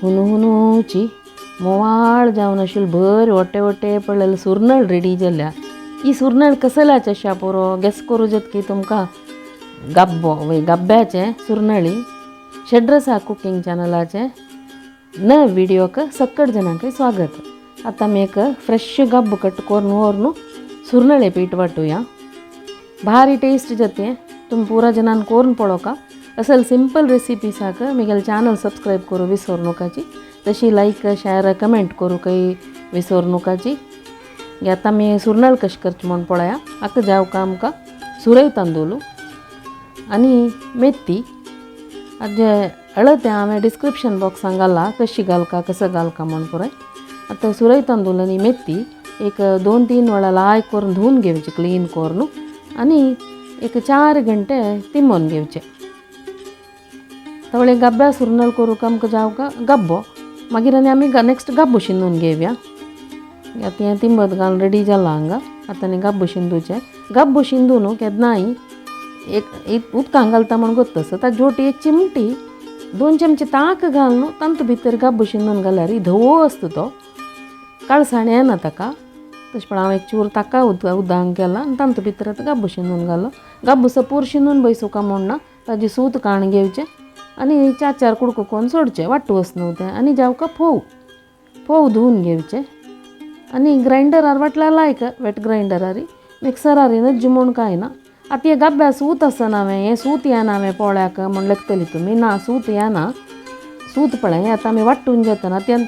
हुनुहुनुची मोवाळ जावन अशी बरी वट्टे वट्टे पडलेले सुरनळ रेडी जाल्या. ही सुरनळ कसल्याचे अशा पुरो गॅस करूं जात की तुमकां गाब्बो वय गाब्ब्याचें सुरनळी. शेड्रसा कुकींग चॅनलाचें नव व्हिडियोक सक्कड जणांक स्वागत. आतां आमी एक फ्रेश गाब्बो कट करून व्हरून सुरनळे पीठ वांटुया. भारी टेस्ट जाते. तुमी पुरा जणान करून पळोवका. असल सिंपल रेसिपीसाक म्हगेलें चॅनल सबस्क्रायब करूं विसर नकाची, तशी लायक शेअर कमेंट करूंकय विसर नकाची. आतां आमी सुरनळ कशें करचें म्हूण पळया. आतां जावका आमकां सुरय तांदूळ आनी मेथी. आतां हळद हांवें डिस्क्रिप्शन बॉक्सान घाला कशी घालका कसो घालका म्हूण पुराय. आतां सुरय तांदूळ आनी मेथी एक 2-3 वेळा लायक करून धुवन घेवची, क्लीन करून, आनी एक 4 घंटे तिंबोवन घेवचे. तवळे गब्ब्या सुरनळ करूंक आमकां जावका गब्बो. मागीर आनी आमी नेक्स्ट गब्बो शिंदून घेवया. आतां हें तिंबत घालून रेडी जालां हांगा. आतां आनी गब्बो शिंदूचें. गब्बो शिंदून केन्नाय एक उदकान घालता म्हूण गोत्त आसा. ताजे जोटी एक चिमटी 2 चमचे ताक घालून तातूंत भितर गब्बो शिंदून घाल्यार धवो आसता, तो काळसाण येना ताका. तशें पण हांव एक चूर ताका उदकान केला आनी तातूंत भितर आतां गब्बो शिंदून घालो. गब्बो सपूर शिंदून बैसुका म्हूण ना, ताजें सूत काण घेवचें आनी 4-4 कुडको करून सोडचें, वांटू आस न्हू तें. आनी जावका फोव फोव धुवन घेवचे आनी ग्रायंडरार वांटल्यार लायक, वेट ग्रायंडरार, मिक्सरार नज्ज म्हूण कांय ना. आतां हें गब्ब्या सूत आसना हांवें, हें सूत येना हांवें पोळ्याक म्हूण लेखतली तुमी. ना, सूत येना. सूत पळय हें आतां आमी वांटून जातना तें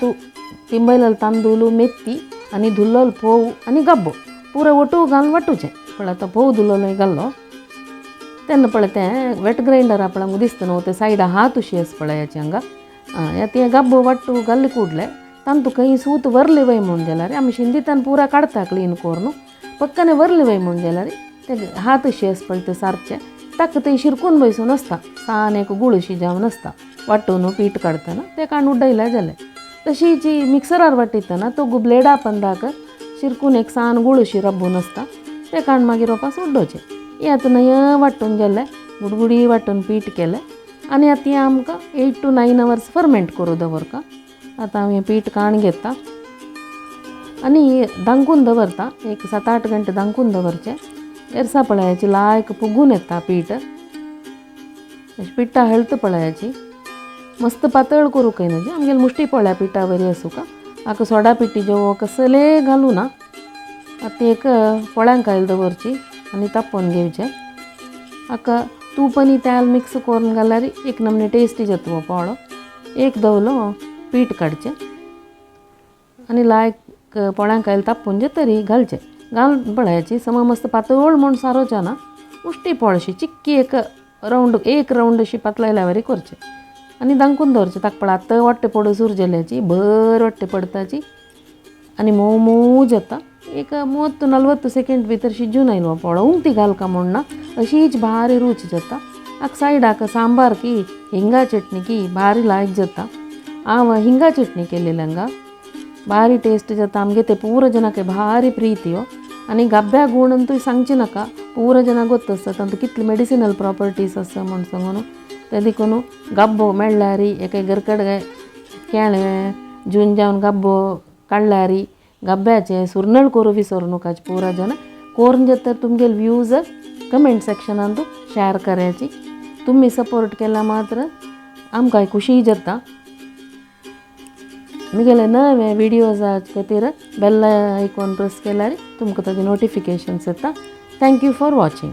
तिंबयलेलो तांदूळ, मेथी आनी धुल्लोलो फोव आनी गब्बो पुरो ओटू घालून वांटूचें. पळय आतां फोव धुल्लोलो घाल्लो तेन्ना पळय तें वेट ग्रायंडर पळय आमकां दिसता न्हू, तें सायडा हात अशी आसा पळय हांगा. आं, तें गब्बो वांटू घाल्ले कुडले तांतू खंय सूत वरले वय म्हूण जाल्यार आमी शिंदीतान पुरा काडता क्लीन करून, पक्कने वरले वय म्हूण जाल्यार ते हात अशी आसा पळय ते सारचे ताका थंय शिरकून बैसून आसता, सान एक गुळ अशी जावन आसता. वांटून पीठ काडटना तें काडून उडयल्यार जालें. तशी जी मिक्सरार वांटितना तो ब्लेडा पंदाक शिरकून एक सान गुळ अशी रब्बून आसता, तें काडून मागीर वापस उडोवचें. हें आतां नय वांटून जालें, गुडगुडी वांटून पीठ केलें आनी आतां हें आमकां 8 to 9 hours ferment करूं दवरका. आतां हांव हें पीठ काण घेता आनी दांकून दवरता. एक 7-8 घंटे दांकून दवरचें. एरसा पळयाची लायक फुगून येता पीठ. अशें पिठा हेल्त पळयाची मस्त पातळ करूंक न्हय, आमगेले मुश्टी पोळ्या पिठा बरी आसूका. हाका सोडा पिठी जेवो कसले घालूं ना. आतां एक पोळ्यांक आयल दवरची आनी तापोवन घेवचें. हाका तूप आनी तेल मिक्स करून घाल्यार एक नमने टेस्टी जाता हो पोळो. एक दवलो पीठ काडचें आनी लायक पोळ्यांक आयल तापोवन जे तरी घालचें. घाल पळयाची समा मस्त पातळ म्हूण सारोचें ना, मुश्टी पोळशी चिक्की एक रावंड एक रावंड अशी पातळायल्या वरी करचें आनी दांकून दवरचें. ताका पळय आतां वाट्टे पडू सुरू जाल्याची बरें वाट्टे पडताची आनी मोव मोव जाता. एक 30-40 सेकेंड भितर शिजून आयलो पोळो. उमती घालका म्हूण ना, अशीच भारी रूच जाता. हाका सायडाक सांबार की हिंगा चटणी की भारी लायक जाता. हांव हिंगा चटणी केलेली हांगा, भारी टेस्ट जाता. आमगे ते पुरो जनाक भारी प्रीती हो. आनी गाब्ब्या गूण अंतू सांगचें नाका, पुरो जनाक गोत्त आसता तातूंत कितले मेडिसिनल प्रॉपर्टीज आसा म्हूण सांगून. तें देखून गाब्बो मेळ्ळ्यार एका घरकड केळें जून जावन गाब्बो काडल्यार गब्ब्याचें सुरनळ करूं विसरू नकाच. पुरा जन कोरून जाता. तुमगेले व्यूज कमेंट सेक्शनांत शेअर करायची. तुमी सपोर्ट केला मात्र आमकां खुशी जाता. म्हगेले नवे व्हिडियोजा खातीर बेल आयकॉन प्रेस केल्यार तुमकां ताजे नोटिफिकेशन्स येता. Thank you for watching.